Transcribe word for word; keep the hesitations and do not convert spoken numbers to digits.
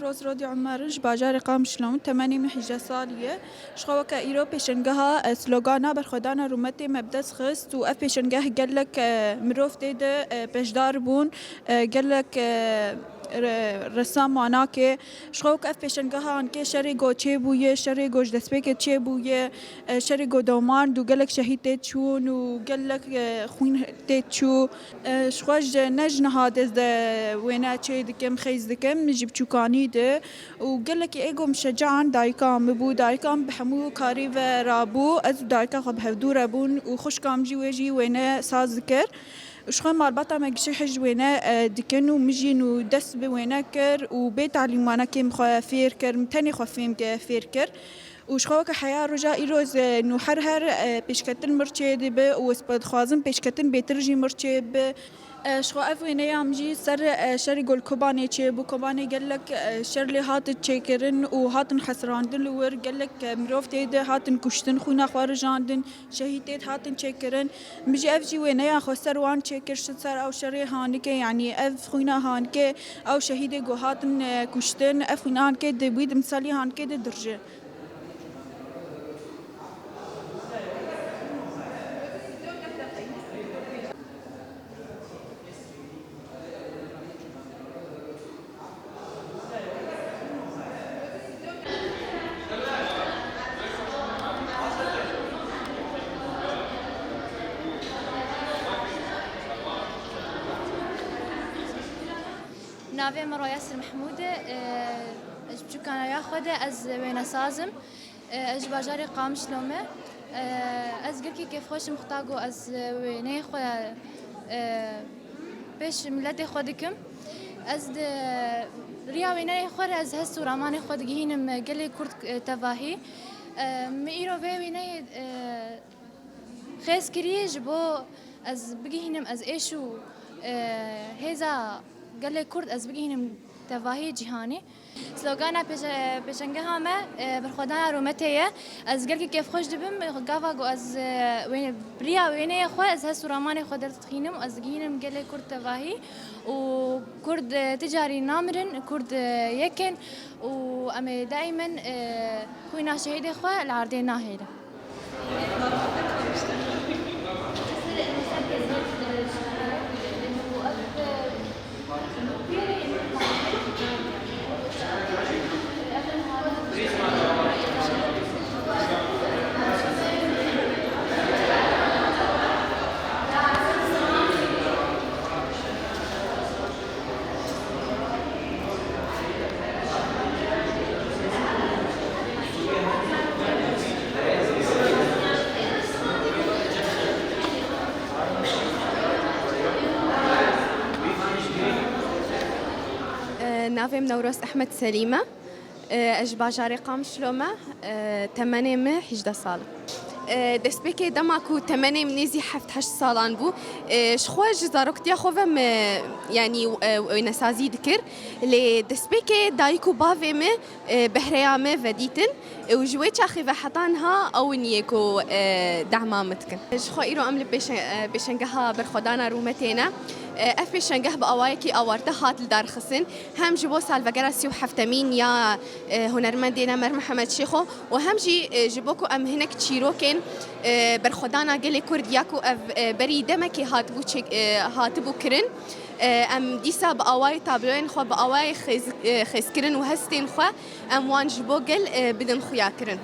Rose Rodî Umer, ji bajarê Qamişlo me, temenê min hejdeh salî ye. Ji xwe weke îro pêşengeha, e, slogana berxwedana rûmetê me bi dest xist û ev pêşengeh gelek, e, mirov tê de, e, beşdar bûn, e, gelek, e, re-, ressam wan ake. Ji xwe weke ev pêşengeha ankê şerê ku çêbûye, şerê ku ji destpêkê çêbûye, e, şerê ku domand û gelek şehîd tê çûn û gelek, e, xwîn tê çû. E, ji xwe ji, ne ji niha dest de wêne çê dikim, xêz dikim, min ji biçûkanî de û gelekî ê ku min şecan dayika min bû. Dayika min bi hemû karî ve rabû. Ez û dayika xwe bi hevdû re bûn û xwişka min jî wê jî wêne saz dikir. Ji xwe malbata me gişê hij wêne, e, dikin û min jî nû dest bi wêne kir û bê talîm wanekê min xwe fêr kir, min tenê xwe fêm ke-, fêr kir. Û ji xwe weke heya roja îro ez, e, nû her her, e, pêşketin mir çê dibe û ez dixwazim pêşketin bêtir jî mir çê bibe. E, ji xwe ev wêneya min jî ser, e, şerê ku li Kobanê çêbû. Kobanê gelek, e, şer lê hat çêkirin û hatin hesirandin li wir. Gelek, e, mirov tê de hatin kuştin, xwîna xwe rijandin, şehîd tê de hatin çêkirin. Min jî ev jî wêneya xwe ser wan çêkir, ji ser ew şerê hanike, yanî ev xwîna hanike, ew şehîdê ku hatin, e, kuştin, ev xwîna hanike di wî dimsalî hanike de dirije. Navê min Royasir Mehmûd e. Ji biçûkana xwe de ez wênesaz im. Ez ji bajarê Qamişlo me. Ez gelkî kêfxweş im xweta ku ez wêneyê xwe pêş miletê xwe dikim. Ez di riya wêneyê xwe re ez hest û ramanê xwe digihînim gelê Kurd tevahî. Min îro vê wêneyê xêz kiriye ji bo ez bigihînim, ez êş û, e, hêza gelê Kurd ez bigihînim tevahî cîhanê. Slogana pêşe-, pêşengeha me, e, berxwedana rûmetê ye. Ez gelkî kêfxweş dibim, gava ku ez, e, wê-, bi riya wêneyê xwe ez hest û ramanê xwe derdixînim, ez digihînim gelê Kurd tevahî û Kurd, e, ti carî namirin, Kurd, e, yek in û em ê daîmen, e, xwîna şehîdê xwe li erdê nahêlin. Navê min Newroz Ehmed Selîm e. Ez ji bajarê Qamişlo me. Temenê min hejdeh sal e. Destpêkê dema ku temenê min nêzî heft heşt salan bû, ji xwe ji zaroktiya xwe ve min, yanî, wênesazî dikir. Lê destpêkê dayik û bavê min, e, behreya me vedîtin, e, û ji wê çaxê ve heta niha ew in yê ku, e, dema me dikin. Ji xwe îro em li pêşe-, e, pêşengeha berxwedana rûmetê ne. E, ev pêşengeh bi awayekî awarte hat lidarxistin. Hem ji bo salvegera sî û heftemîn ya, e, hunermendê Nemer Mihemed Şêxo û hem jî, e, ji bo ku em hinek çîrokên, e, berxwedana gelê Kurd ya ku ev, e, berî demekê hatibû çêk-, e, hatibû kirin. E, em dîsa bi awayê tabloyên xwe, bi awayê xêz-, e, xêzkirin û hestên xwe em wan ji bo gel, e, bidin xuyakirin.